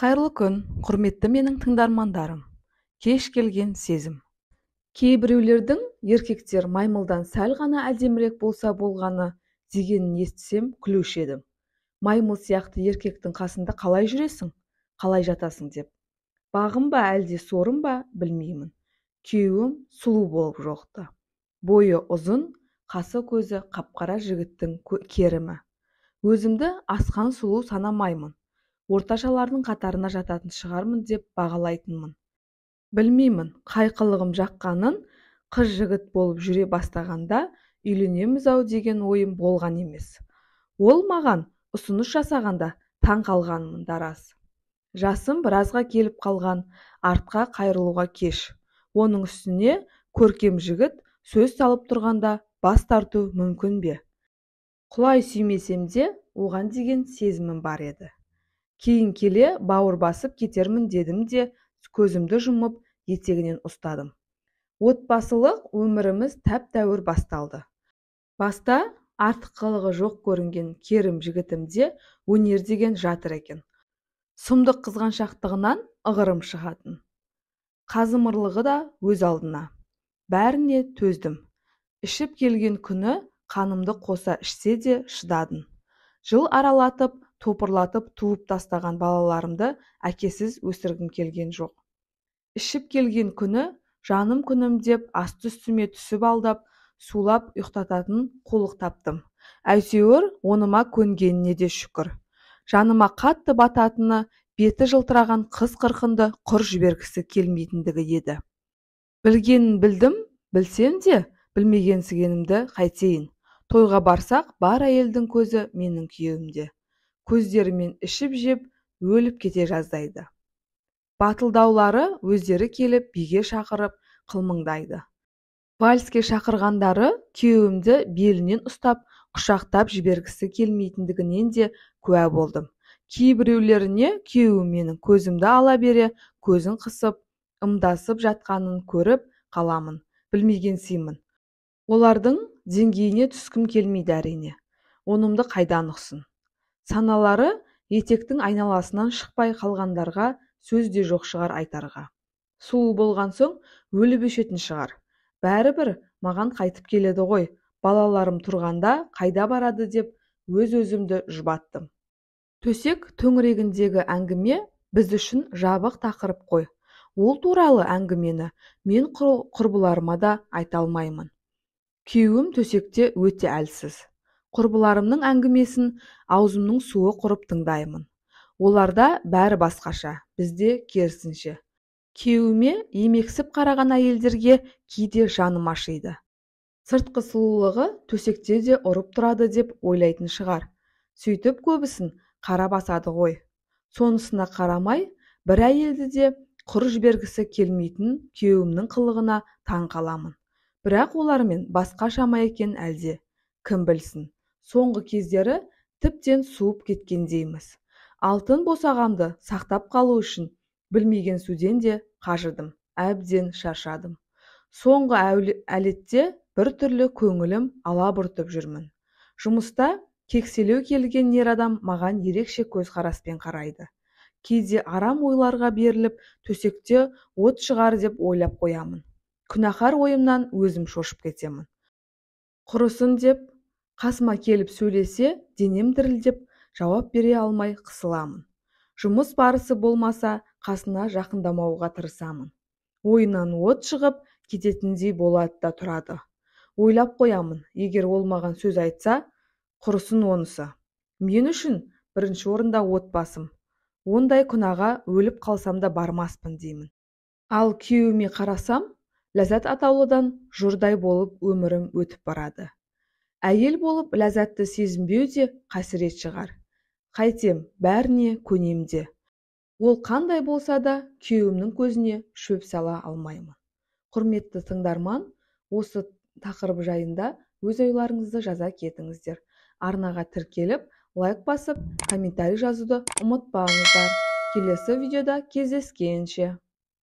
Қайырлы күн, құрметті менің тыңдармандарым. Кеш келген сезім. Кейбіреулердің еркектер маймылдан сәл ғана әдемірек болса болғаны дегенін естісем күлуші едім. Маймыл сияқты еркектің қасында қалай жүресің, қалай жатасың деп. Бағым ба, әлде сорым ба, білмеймін. Күйеуім сұлу болып жоқты. Бойы ұзын, қасы көзі қап-қара жігіттің керімі. Өзімді асқан сұлу санамаймын. Орташалардың қатарына жататын шығармын деп бағалайтынмын. Білмеймін, қай қылығым жаққанын, қыз жігіт болып жүре бастағанда үйленеміз-ау деген ойым болған емес. Ол маған ұсыныс жасағанда таң қалғанмын да рас. Жасым біразға келіп қалған, артқа қайырылуға кеш. Оның үстіне көркем жігіт сөз салып тұрғанда бас тарту мүмкін бе? Құлай сүймесем де оған деген сезімім бар еді. Кейін келе бауыр басып кетермін дедім де көзімді жұмып етегінен ұстадым. Отбасылық өміріміз тәп-тәуір басталды. Баста артық қылығы жоқ көрінген керім жігітімде өнер деген жатыр екен. Сұмдық қызғаншақтығынан ығырым шығатын. Қазымырлығы да өз алдына. Бәріне төздім. Ішіп келген күні қанымды қоса ішсе де шыдадым. Жыл аралатып, топырлатып туып тастаған балаларымды әкесіз өсіргім келген жоқ. Ішіп келген күні жаным күнім деп асты үстіме түсіп алдап, сулап ұйықтататын қулық таптым. Әйтеуір оныма көнгеніне де шүкір. Жаныма қатты бататыны беті жылтыраған қыз қырқынды құр жібергісі келмейтіндігі еді. Білгенін білдім, білсем де білмегенсігенімді қайтейін. Тойға барсақ, бар әйелдің көзі менің күйеуімде. Көздерімен ішіп жеп, өліп кете жаздайды. Батылдаулары өздері келіп биге шақырып қылмыңдайды. Вальске шақырғандары күйеуімді белінен ұстап, құшақтап жібергісі келмейтіндігінен де куә болдым. Кейбіреулеріне күйеуім менің көзімді ала бере, көзін қысып, ымдасып жатқанын көріп қаламын, білмегенсимін. Олардың деңгейіне түскім келмейді әрине. Онымды қайдан ұқсын? Саналары етектің айналасынан шықпай қалғандарға сөз де жоқ шығар айтарға. Сұлу болған соң өліп өшетін шығар. Бәрібір маған қайтып келеді ғой, балаларым тұрғанда қайда барады деп өз-өзімді жұбаттым. Төсек төңірегіндегі әңгіме біз үшін жабық тақырып қой. Ол туралы әңгімені мен құрбыларыма да айта алмаймын. Күйеуім төсекте өте әлсіз. Құрбыларымның әңгімесін аузымның суы құрып тыңдаймын. Оларда бәрі басқаша, бізде керісінше. Күйеуіме емексіп қараған әйелдерге кейде жаным ашиды. Сыртқы сұлулығы төсекте де ұрып тұрады деп ойлайтын шығар. Сөйтіп көбісін қара басады ғой. Сонысына қарамай, бір әйелді де құр жібергісі келмейтін күйеуімнің қылығына таң қаламын. Бірақ олармен басқаша ма екен әлде, кім білсін. Соңғы кездері тіптен суып кеткендейміз. Алтын босағамды сақтап қалу үшін білмегенсуден де қажыдым, әбден шаршадым. Соңғы әлетте бір түрлі көңілім алабұртып жүрмін. Жұмыста кекселеу келген ер адам маған ерекше көзқараспен қарайды. Кейде арам ойларға беріліп, төсекте от шығар деп ойлап қоямын. Күнәһар ойымнан өзім шошып кетемін. Құрысын деп, қасыма келіп сөйлесе, денем дірілдеп, жауап бере алмай қысыламын. Жұмыс барысы болмаса, қасына жақындамауға тырысамын. Ойынан от шығып, кететіндей болады да тұрады. Ойлап қоямын, егер ол маған сөз айтса, құрысын онысы. Мен үшін бірінші орында отбасым. Ондай күнәға өліп қалсам да бармаспын деймін. Ал күйеуіме қарасам, ләззат атаулыдан жұрдай болып өмірім өтіп барады. Әйел болып ләззатты сезінбеу де қасірет шығар. Қайтем, бәріне көнем де. Ол қандай болса да күйеуімнің көзіне шөп сала алмаймын. Құрметті тыңдарман, осы тақырып жайында өз ойларыңызды жаза кетіңіздер. Арнаға тіркеліп, лайк басып, комментарий жазуды ұмытпаңыздар. Келесі видеода кездескенше.